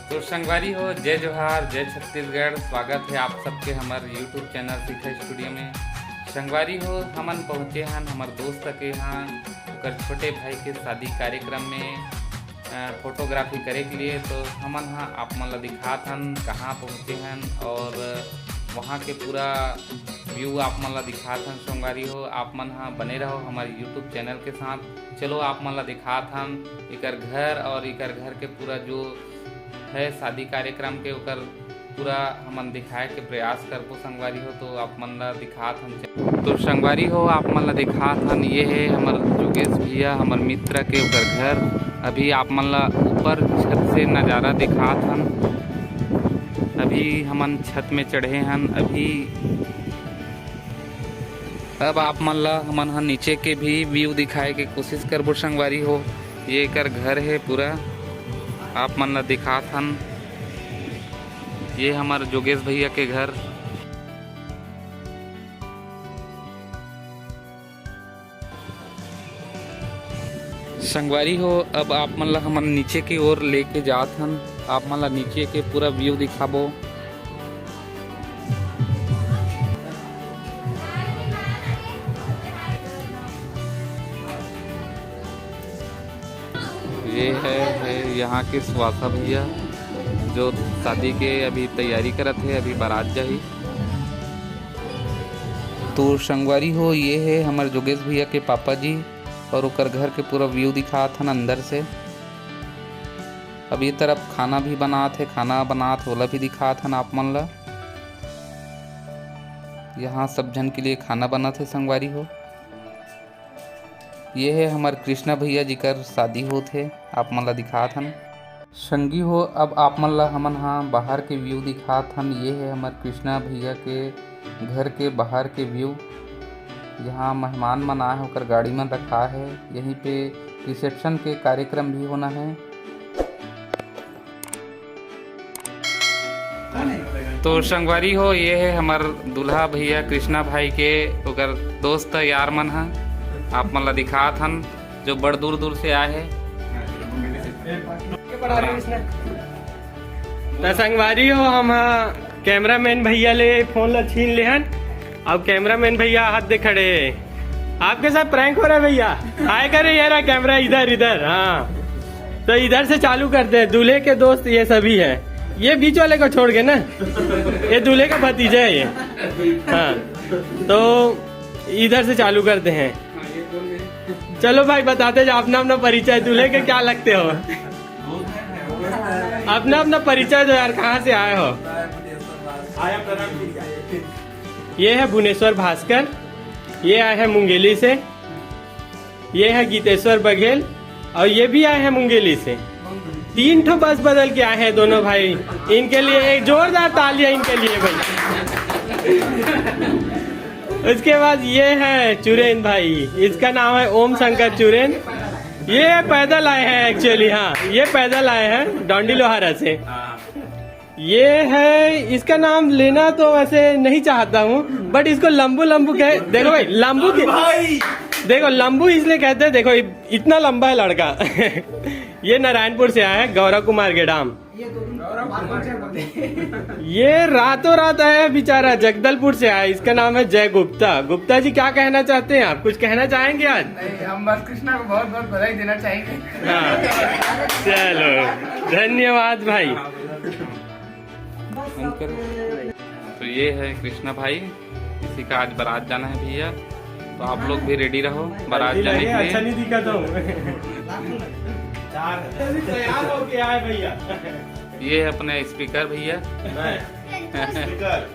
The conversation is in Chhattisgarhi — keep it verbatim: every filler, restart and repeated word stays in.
तो संगवारी हो, जय जोहार, जय छत्तीसगढ़। स्वागत है आप सबके हमर YouTube चैनल शिखा स्टूडियो में। संगवारी हो, हमन पहुँचे हन हमर दोस्त के यहाँ, ओकर छोटे भाई के शादी कार्यक्रम में, अ, फोटोग्राफी करे के लिए। तो हमन ह आप मन ला दिखात हन, कहाँ पहुँचे हन और वहाँ के पूरा व्यू आप मन ला दिखात हन। संगवारी हो, आप मन ह बने रहो हमारे YouTube चैनल के साथ। चलो, आप मन ला दिखात हन एकर घर और एकर घर के पूरा जो है शादी कार्यक्रम के, ओकर पूरा हमन दिखाए के प्रयास करबो संगवारी हो। तो आप मन ला दिखात हन। तो संगवारी हो, आप मन ला दिखात हन, ये है हमर जोगेश भैया, हमर मित्र के ओकर घर। अभी आप मन ला ऊपर छत से नज़ारा दिखात हन। अभी हमन छत में चढ़े हन। अभी अब आप मन ला हमन ह नीचे के भी व्यू दिखाए के कोशिश करबो संगवारी हो। ये एकर घर है पूरा, आप मन ला दिखात हन। ये हमर जोगेश भैया के घर। संगवारी हो, अब आप मन ला हमन नीचे के ओर लेके जात हन। आप मन ला नीचे के पूरा व्यू दिखाबो। ये है, है यहाँ के सुवासा भैया, जो शादी के अभी तैयारी करत है, अभी बारात जाही। तो संगवारी हो, ये है हमर जोगेश भैया के पापा जी और ओकर घर के पूरा व्यू दिखात हन अंदर से। अब ये तरफ खाना भी बनात है, खाना बनात है, ओला भी दिखात हन आप मन ला। यहाँ सब झन के लिए खाना बनत है संगवारी हो। ये है हमर कृष्णा भैया, जिकर शादी होत है, आप मन ला दिखात हन। संगी हो, अब आप मन ला हमन हा बाहर के व्यू दिखात हन। ये है हमर कृष्णा भैया के घर के बाहर के व्यू। यहाँ मेहमान मन आए हैं, ओकर गाड़ी मन रखा है। यहीं पे रिसेप्शन के कार्यक्रम भी होना है। तो संगवारी हो, ये है हमर दूल्हा भैया कृष्णा भाई के ओकर दोस्त यार मन ह, आप मन ला दिखात हन, जो बड़ दूर दूर से आए हैं। त संगवारी हो, हम ह कैमरामैन भैया ले फोन ला छीन लेहन। अब कैमरामैन भैया हाथ दे खड़े, आपके साथ प्रैंक हो रहा है भैया। हाय करे, ये रहा कैमरा, इधर, इधर। हाँ, तो इधर से चालू करते हैं। दूल्हे के दोस्त ये सभी हैं, ये बीच वाले को छोड़ के ना, ये दूल्हे का भतीजा है ये। हाँ, तो इधर से चालू करते हैं। चलो भाई, बताते जाओ अपना अपना परिचय, दूल्हे के क्या लगते हो? अपना अपना परिचय दो यार, कहाँ से आए हो? ये है भुवनेश्वर भास्कर, ये आए हैं मुंगेली से, ये है गीतेश्वर बघेल और ये भी आए हैं मुंगेली से। तीन ठो बस बदल के आए हैं दोनों भाई। इनके लिए एक जोरदार तालियां इनके लिए भाई। उसके बाद ये है चुरेन भाई, इसका नाम है ओम शंकर चुरेन। ये पैदल आए हैं एक्चुअली, हाँ, ये पैदल आए हैं डोंडी लोहारा से। ये है, इसका नाम लेना तो वैसे नहीं चाहता हूँ, बट इसको लंबू लंबू कह, देखो भाई, लंबू के, भाई। देखो, लंबू इसलिए कहते हैं, देखो, इ-, इतना लंबा है लड़का। ये नारायणपुर से आया है, गौरव कुमार गेडाम। ये रातों रात आया है बेचारा, जगदलपुर से आया है। इसका नाम है जय गुप्ता। गुप्ता जी, क्या कहना चाहते हैं आप? कुछ कहना चाहेंगे आज? नहीं, हम बस कृष्णा को बहुत बहुत बधाई देना चाहेंगे। हाँ, चलो, धन्यवाद भाई। तो ये है कृष्णा भाई, इसी का आज बारात जाना है भैया, तो आप लोग भी रेडी रहो बारात जाने के लिए। अच्छा नहीं दिखा था। तैयार होके आए भैया। ये है अपने स्पीकर भैया। स्पीकर।